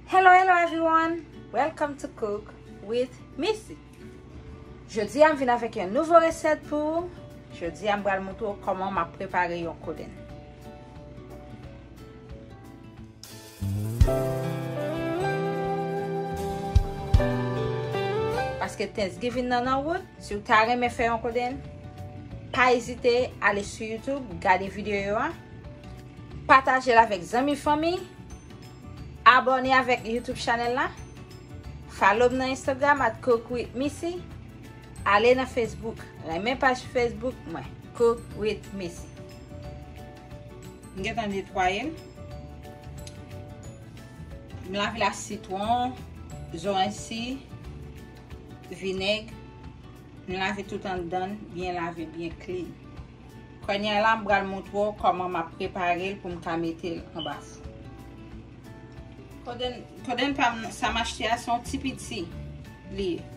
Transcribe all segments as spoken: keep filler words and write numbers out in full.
Hello, hello everyone! Welcome to Cook with Missy. Jodi a m vin avèk yon nouvo resèt pou ou. Jodi a m pral montre w kòman m ap prepare yon kodenn. Paske Thanksgiving nan nan wout, si w ta renmen fè yon kodenn, pa ezite ale sou YouTube, gade videyo a, pataje l avèk zanmi, fanmi, abòne avèk YouTube channel la, follow m nan Instagram at cook with missy, ale nan Facebook, renmen paj Facebook mwen, Cook with Missy. M gentan netwaye l. M lave l ak sitwon, zoranj si, vinèg. M lave tout anndan l, byen lave, byen clean. Kounye a la, m pral montre w kòman m ap prepare l pou m ka mete l anba fou. Kodenn, kodenn pa m, sa m achte a, se yon ti piti li ye.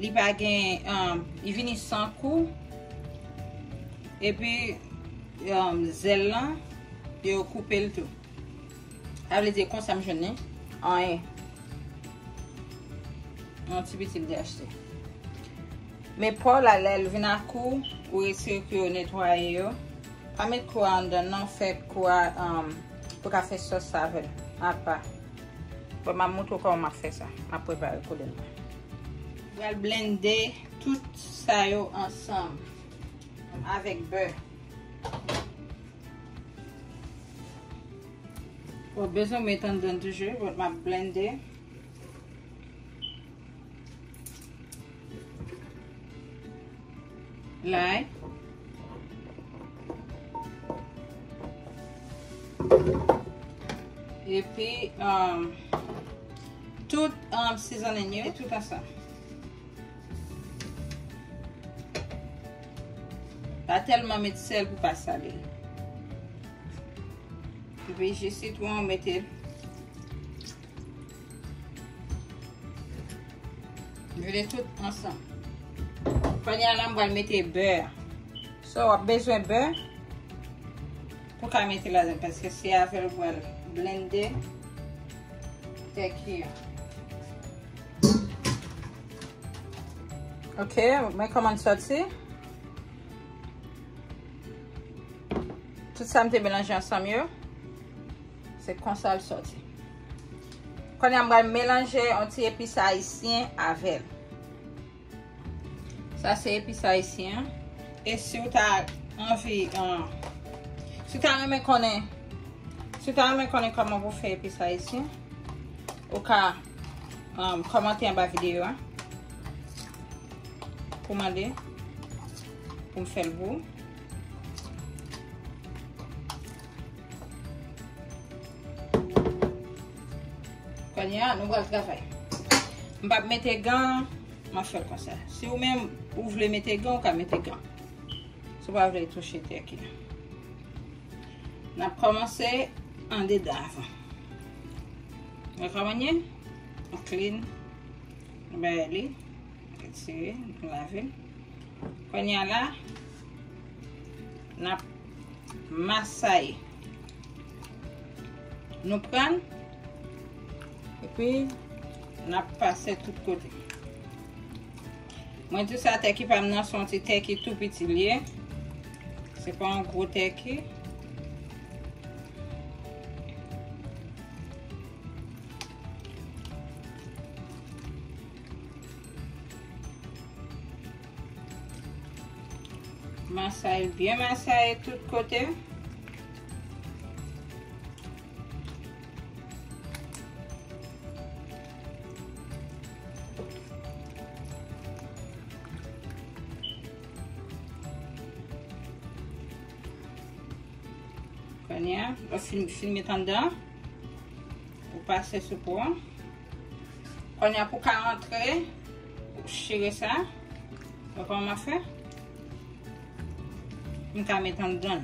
Li pa gen, um, li vini san kou. Epi, um, zèl lan, yo koupe l tou. Sa vle di konsa m jwenn li. Anyen. Yon ti piti m te achte. Men po w la, lè l vin ak kou, ou retire kou yo, netwaye yo. Pa met kou a anndan non, fè kou a, um, pou ka fè sòs sa avè l. Apa. Bon, m ap montre w kòman m ap fè sa. M ap prepare kodenn mwen. Pral blende tout sa yo ansanm avèk bè. Bon, bezwen met anndan toujou, bon, m ap blende. Lay. Epi, um, tout, um, seasoning yo, tout ansanm. Pa tèlman met sèl pou pa sale l. Epi ji sitwon, mete l. Mele tout ansanm. Kounye a la, m pral mete bè. So, w ap bezwen bè pou ka mete ladan, paske se avè l ou pral blende tèki a. Ok, men kòman l sòti. Tout sa m te melanje ansanm yo, se konsa l sòti. Kounye a m pral melanje yon ti epis ayisyen avè l. Sa se epis ayisyen an. E si w ta anvi, an, si w ta renmen konnen, si w ta renmen konnen kòman pou fè epis ayisyen, ou ka, um, kòmante anba videyo a pou mande pou m fè l pou ou. Kounye a, nou pral travay. M p ap mete gan, m ap fè l konsa. Si ou menm, ou vle mete gan, ou ka mete gan. Si w pa vle touche tèki a. N ap kòmanse andedan avan. Wè kòman l ye? Nou clean. Nou bay li. Retire, nou lave l. Kounye a la, n ap masaye. Nou pran l, epi n ap pase tout kote. Mwen di sa, tèki pa m nan, se yon ti tèki tou piti l ye. Se pa yon gwo tèki. Masaye, byen masaye tout kote. Kounye a, ou fin, fin met anndan, ou pase sou po a. Kounye a pou ka antre, ou chire sa. Wè kòman m ap fè? M ka met anndan.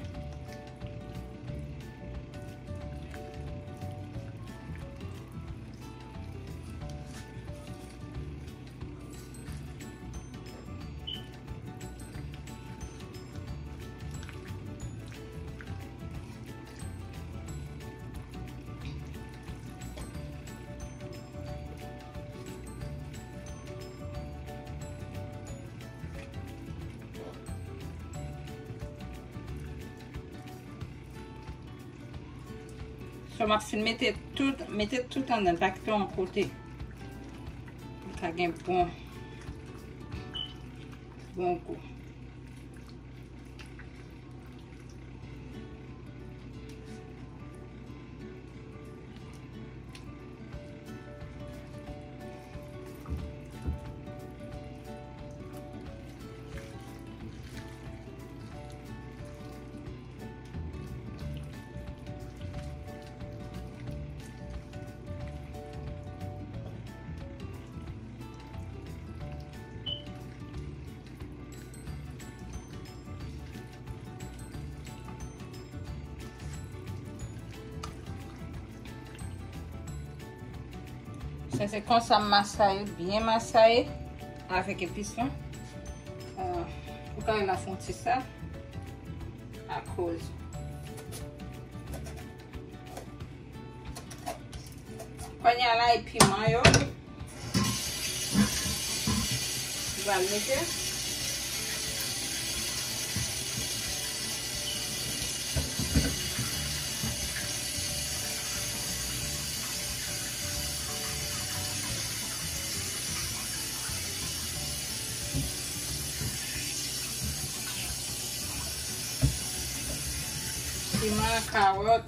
So, m ap fin mete tout, mete tout anndan, pa kite yon kote. Pou l ka gen bon, bon gou. Sa se konsa m masaye, byen masaye avèk epis lan. Ah, ou ka wè la fè yon ti sèl akoz. Kounye a la, e piman yo. M pral mete. Piman, kawòt.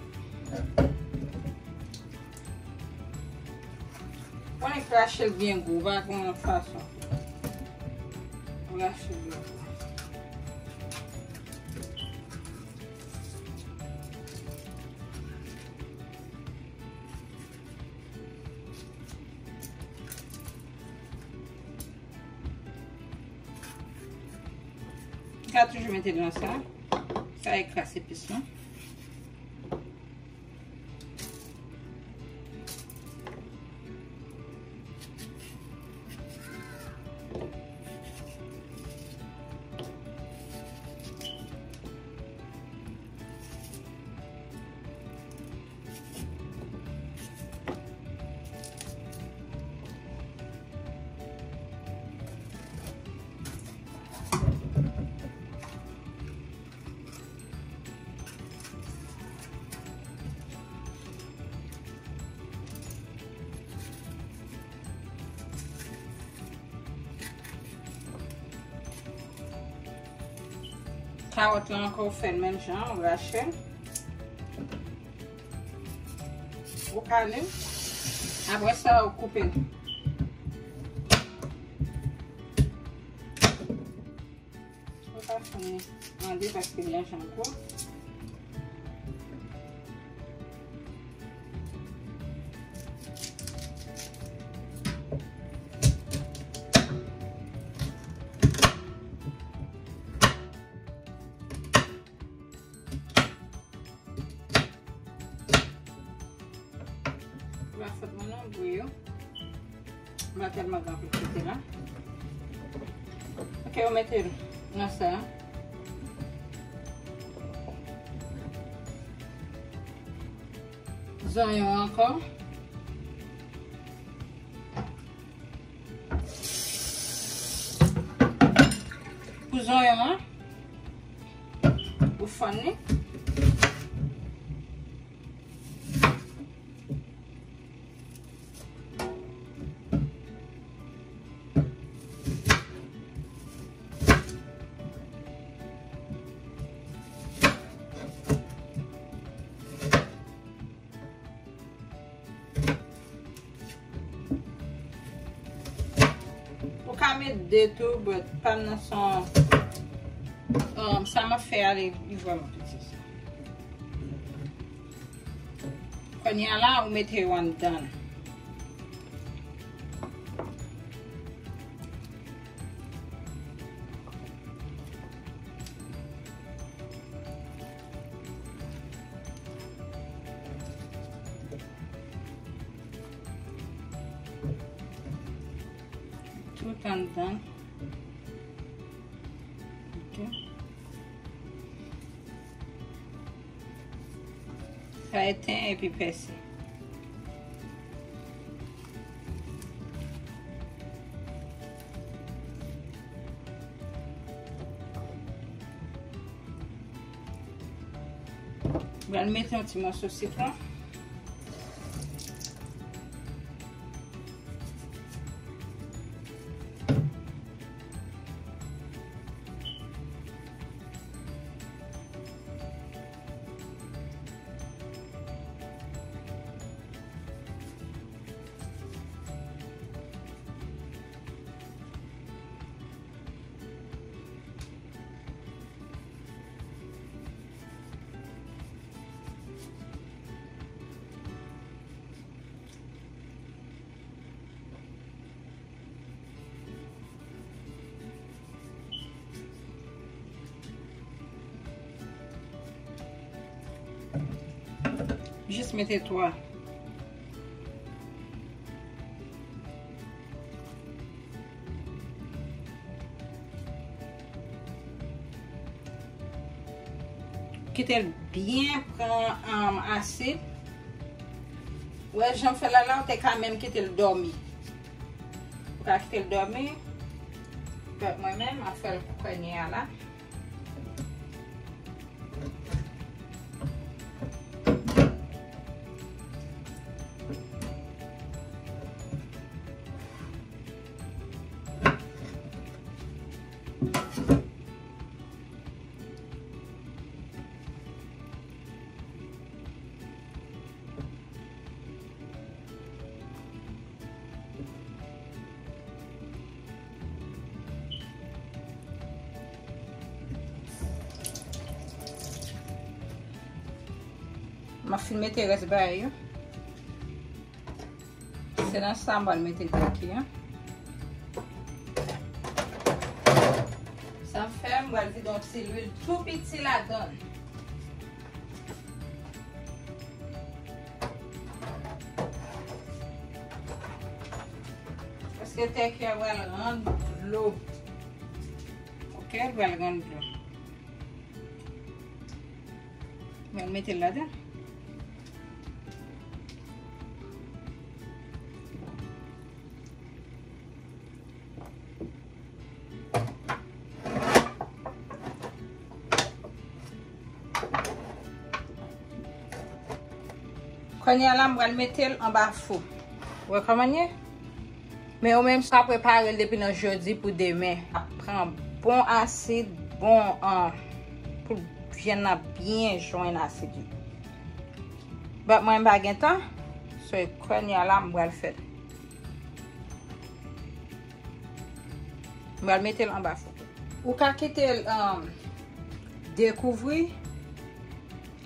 Mwen krache l byen gou, pa gen yon fason. Krache l byen gou. M ka toujou mete nan sa. Sa e kras epis lan. Kawòt la ankò, ou fè l menm jan, ou rache l. Ou kale l. Apre sa, ou koupe l. Ou ka fè l an de paske li an jan gwo. M pa fòt mwen non, bouyi yo. M pa tèlman gen anpil kote la. Ok, ou mete l nan sa. Zonyon ankò. Pou zonyon an, ou fann li. Ou ka met de tou, but pa m nan son, um, sa m ap fè a, li, li vrèman piti sa. Kounye a la, ou mete yo anndan. Tout anndan. Ok. Sa e ten epi pèsi. Mwen mete yon ti mòso sitwon. Jis mete twa. Kite l byen pran, um, asid. Ou wè jan m fè l la, la, ou te ka menm kite l dòmi. Ou ka kite l dòmi. But mwen menm, m ap fè l kounye a la. M ap fin mete rès bagay yo. Se nan sa m pral mete tèki an. Sa m fè, m pral vide yon ti lwil tou piti ladan l. Paske tèki a pral rann dlo. Ok, l pral rann dlo. Mwen mete l ladan. Kounye a la, m pral mete l anba fou. Ou wè kòman l ye? Men ou menm sa prepare l depi nan jodi pou demen. Ap pran bon asid, bon, an, pou vyann nan byen jwenn asid li. But mwen m pa gen tan, so kounye a la m pral fè l. M pral mete l anba fou. Ou ka kite l, um, dekouvri.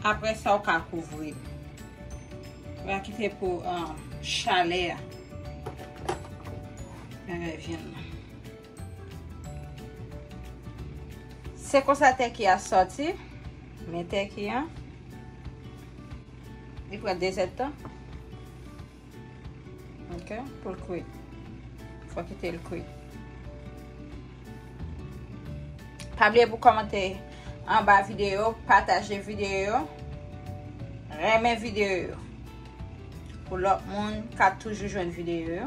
Apre sa, ou ka kouvri l. Ou ka kite pou, um, chalè a. Bagay vyann nan. Se konsa tèki a sòti. Men tèki a. Li pran de zèdtan. Ok, pou l kwi. Fò kite l kwi. Pa bliye pou kòmante anba videyo, pataje videyo, renmen videyo yo. Pou lòt moun ka toujou jwenn videyo yo.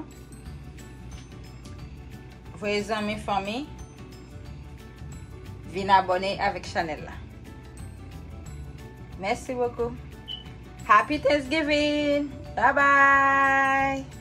Voye zanmi, fanmi, vin abòne avèk chanèl la. Mèsi bokou. Happy Thanksgiving! Bye bye!